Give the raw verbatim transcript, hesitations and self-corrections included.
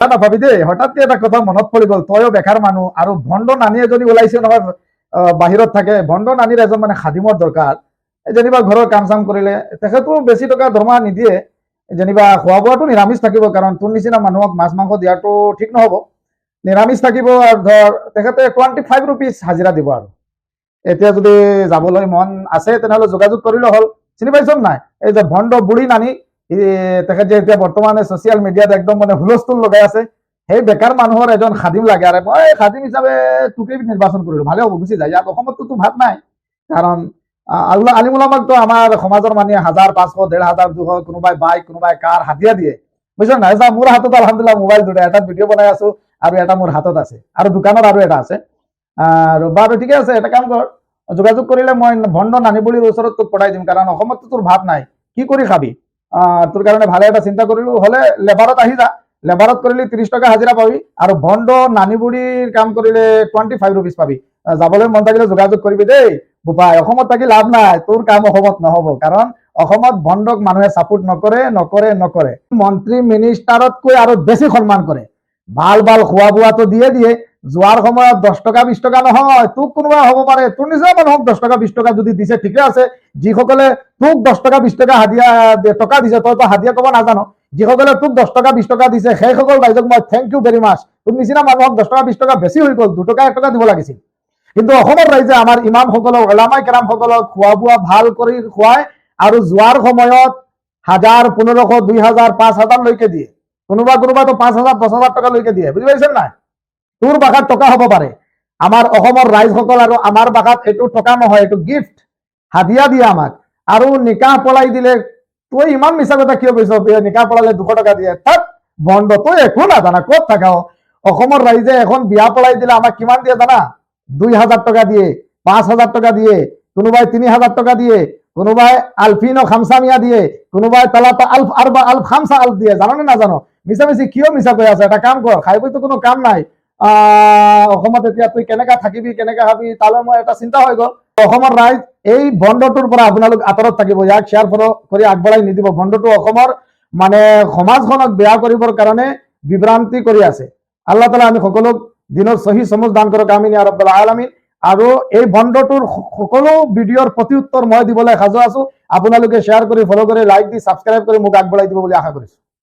না, না, ভাবি দে, হঠাৎ কি এটা কথা মনত পড়ি গেল, তয়ও বেকার মানুষ, আর ভণ্ড নানি এজনী ওলাইছে নহয়, আহ, বাহিরত থাকে, ভণ্ড নানির এজন মানে খাদিমর দরকার। এই যেনিবা ঘরর কাম চাম করিলে, তেখেতো বেশি টকা দরমহা নিদিয়ে, যেনিবা খোৱা বোৱাটো নিৰামিষ থাকিব, কাৰণ তোৰ নিচিনা মানুহক মাছ মাংস দিয়াটো ঠিক নহ'ব। নিৰামিষ থাকিব, আৰু ধৰ তেখেতে টুৱেণ্টি ফাইভ ৰুপিজ হাজিৰা দিব আৰু। এতিয়া যদি যাবলৈ মন আছে, তেনেহ'লে যোগাযোগ কৰিলে হ'ল। চিনি পাইছ নাই? এই যে ভণ্ড বুঢ়ী নানি, ই, তেখেত যে এতিয়া বৰ্তমানে ছ'চিয়েল মিডিয়াত একদম মানে হুলস্থুল লগাই আছে, সেই বেকাৰ মানুহৰ এজন খাদিম লাগে। আৰে, মই খাদিম হিচাপে তোকেই নিৰ্বাচন কৰিলো, ভালে হ'ব, গুচি যা। ইয়াত অসমততো তোৰ ভাত নাই, কাৰণ, আ, আল্লাহ, আলিম উলামাক তো আমাৰ সমাজৰ মানুহে হাজাৰ, পাঁচশ, ডেৰ হাজাৰ, দুশ, কোনোবাই বাইক, কোনোবাই কাৰ হাদিয়া দিয়ে, বুজিছ নাই? চা, মোৰ হাতত আলহামদুলিল্লাহ মোবাইল দুটা, এটা ভিডিঅ' বনাই আছো আৰু এটা মোৰ হাতত আছে, আৰু দোকানত আৰু এটা আছে। আৰু বাৰু, ঠিকে আছে, এটা কাম কৰ, যোগাযোগ কৰিলে মই ভণ্ড নানি বুলিৰ ওচৰত তোক পঠাই দিম, কাৰণ অসমততো তোৰ ভাত নাই, কি কৰি খাবি? আহ, তোৰ কাৰণে ভালে এটা চিন্তা কৰিলো, হ'লে লেবাৰত আহি যা, লেবাৰত কৰিলে ত্ৰিশ টকা হাজিৰা পাবি, আৰু ভণ্ড নানি বুলিৰ কাম কৰিলে টুৱেণ্টি ফাইভ ৰুপিজ পাবি। আহ, যাবলৈ মন থাকিলে যোগাযোগ কৰিবি দেই। বোপাই, অসমত থাকি লাভ নাই, তোৰ কাম অসমত নহ'ব, কাৰণ অসমত ভণ্ডক মানুহে ছাপোৰ্ট নকৰে, নকৰে, নকৰে। মন্ত্ৰী মিনিষ্টাৰতকৈ আৰু বেছি সন্মান কৰে। ভাল ভাল খোৱা বোৱা তো দিয়ে দিয়ে, যোৱাৰ সময়ত দহ টকা বিশ টকা নহয়, তোক কোনোবা হ'ব পাৰে, তোৰ নিচিনা মানুহক দহ টকা বিশ টকা যদি দিছে, ঠিকে আছে। যিসকলে তোক দহ টকা বিশ টকা হাদিয়া দে-, টকা দিছে, তই তো হাদিয়া ক'ব নাজানো, যিসকলে তোক দহ টকা বিশ টকা দিছে, সেইসকল ৰাইজক মই থেংক ইউ ভেৰি মাছ। তোৰ নিচিনা মানুহক দহ টকা বিশ টকা বেছি হৈ গ'ল, দুটকা এক টকা দিব লাগিছিল। কিন্তু অসমৰ ৰাইজে আমাৰ ইমামসকলক, ওলামাই কেৰামসকলক খোৱা বোৱা ভাল কৰি খুৱায় আৰু যোৱাৰ সময়ত হাজাৰ, পনেরোশো, দুই হাজার, পাঁচ হাজার লৈকে দিয়ে। কোনোবা কোনোবা তো পাঁচ হাজার, দহ হাজার টকা লৈকে দিয়ে, বুজি পাইছে নাই? তোৰ ভাষাত টকা হ'ব পাৰে, আমাৰ অসমৰ ৰাইজসকল আৰু আমাৰ ভাষাত এইটো টকা নহয়, এইটো গিফ্ট, হাদিয়া দিয়ে আমাক। আৰু নিকাহ পলাই দিলে, তই ইমান মিছা কথা কিয় কৈছ? বে, নিকাহ পলালে দুশ টকা দিয়ে। তাত ভণ্ড, তই একো নাজানা, ক'ত থাকাও? অসমৰ ৰাইজে এখন বিয়া পলাই দিলে আমাক কিমান দিয়ে জানা? দুই হাজাৰ টকা দিয়ে, পাঁচ হাজাৰ টকা দিয়ে, কোনোবাই তিনি হাজাৰ টকা দিয়ে, কোনোবাই আলফিনো খামসা মিয়া দিয়ে, কোনোবাই তালাতা আলফ, আৰবা আলফ, খামসা আলফ দিয়ে। জানো নে নাজানো? মিছামিছি কিয় মিছা কৈ আছে? এটা কাম কৰ, খাই বৈ তো কোনো কাম নাই। আহ, অসমত এতিয়া তই কেনেকা থাকিবি, কেনেকা খাবি, তালৈ মই এটা চিন্তা হৈ গ'ল। অসমৰ ৰাইজ, এই ভণ্ডটোৰ পৰা আপোনালোক আঁতৰত থাকিব, ইয়াক শ্বেয়াৰ ফল' কৰি আগবঢ়াই নিদিব। ভণ্ডটো অসমৰ মানে সমাজখনক বেয়া কৰিবৰ কাৰণে বিভ্ৰান্তি কৰি আছে। আল্লাহ তাআলা আমি সকলোক দিনৰ সহি সমজ দান কৰক, আমিন ইয়া ৰাব্বাল আলামিন। আৰু এই ভণ্ডটোৰ স-, সকলো ভিডিঅ'ৰ প্ৰতি উত্তৰ মই দিবলৈ সাজু আছো। আপোনালোকে শ্বেয়াৰ কৰি, ফল' কৰি, লাইক দি, ছাবস্ক্ৰাইব কৰি মোক আগবঢ়াই দিব বুলি আশা কৰিছো।